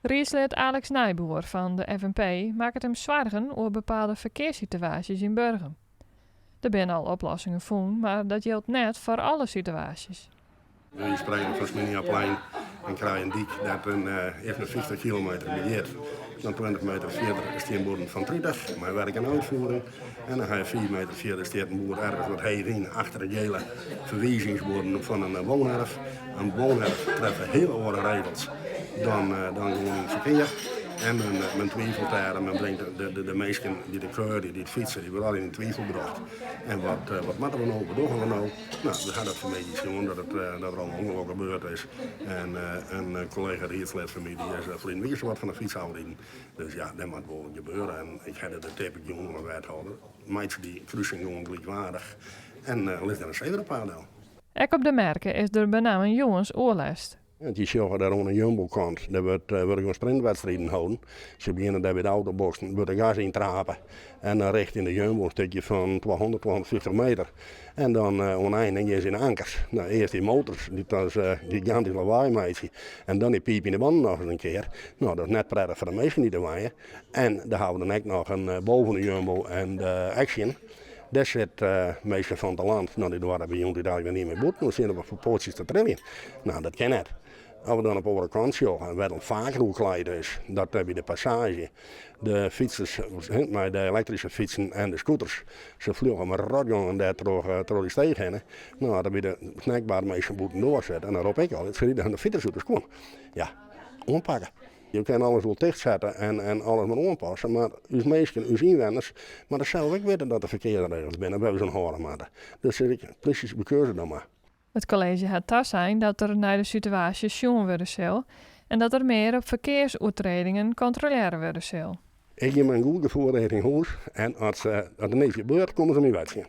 Riedslid Alex Nijboer fan de FNP makket him soargen oer bepaalde ferkearssituaasjes yn Burgum. Der binne al oplossingen fûn, mar dat jildt net foar alle situaasjes. Wy sprekke fan Sminiaplein en krije in dyk dêr't in even 50 kilometer by giet. Dan 20 meter fierder stean buorden fan 30 mei werk en uitvoering. En dan ha je 5 meter fierder stiet in boerd ergens wat heech yn achter de gele ferwizingsbuorden fan in woonherf. In woonherf treffe hiele oare regels dan, dan gewoan yn it ferkear. En men, men twivelt dêr en men bringt de, de, de minsken dy't de keure, dy't fytse, dy wurde al yn twivel brocht. En wat, wat moatte we no, wat dogge we no? No, we ha dat fanmiddei sjoen dat, it, dat der al in ûngelok gebeurd is. En in kollega riedslid fan my dy is ferline wike wat fan de fyts ôfriden. Dus ja, dêr moat wol wat gebeure. En ik ha de tip jûn oan de wethâlder, meitsje dy krusing gewoan gelykwaardich en lis der in sebrapaad del. Ek op de merke is der benammen jûns oerlêst. Want je sjogge dêr oan de Jumbo-kant, dêr wurdt, wurde gewoan sprintwedstriden holden. Se begjinne dêr by de autoboksen, wurdt de gas yntrape en dan richting de Jumbo in stikje fan 200, 250 meter. En dan oan de ein dan gean se yn de ankers. No, earst dy motors, dy't dan gigantysk lawaai meitsje. En dan dy piipjende bannen noch ris in kear. No, dat is net prettich foar de minsken dy't der wenje. En dan hawwe we dan ek noch in boven de Jumbo en de Action. Dêr sit minsken fan Talant, no dy doarre by jûn úteinlik net mear bûten, want se steane op poatsjes te triljen. No, dat kin net. As we dan op de oare kant sjogge, wêr't al faker oer kleid is, dat by de passaazje de fytsers mei de elektryske fytsen en de scooters, se fljogge mei rotgongen dêr troch, troch dy steech hinne. No, as der by de snackbar minsken bûtendoar sitte, en dan rop ik altyd, se ride de fytsers út de skuon. Ja, oanpakke. Je kinne alles wol tichtsette en, en alles mar oanpasse, mar ús minsken, ús ynwenners, moatte sels ek witte dat der ferkearsregels binne wêr't we se oan hâlde moatte. Dus sis ik, plysjes, bekeur se dan mar. It kolleezje hat tasein dat der nei de situaasje sjoen wurde sil en dat der mear op ferkearsoertrêdingen kontrolearre wurde sil. Ik gean mei in goed gefoel rjochting hûs en as, as der niks gebeurt, komme se my wer tsjin.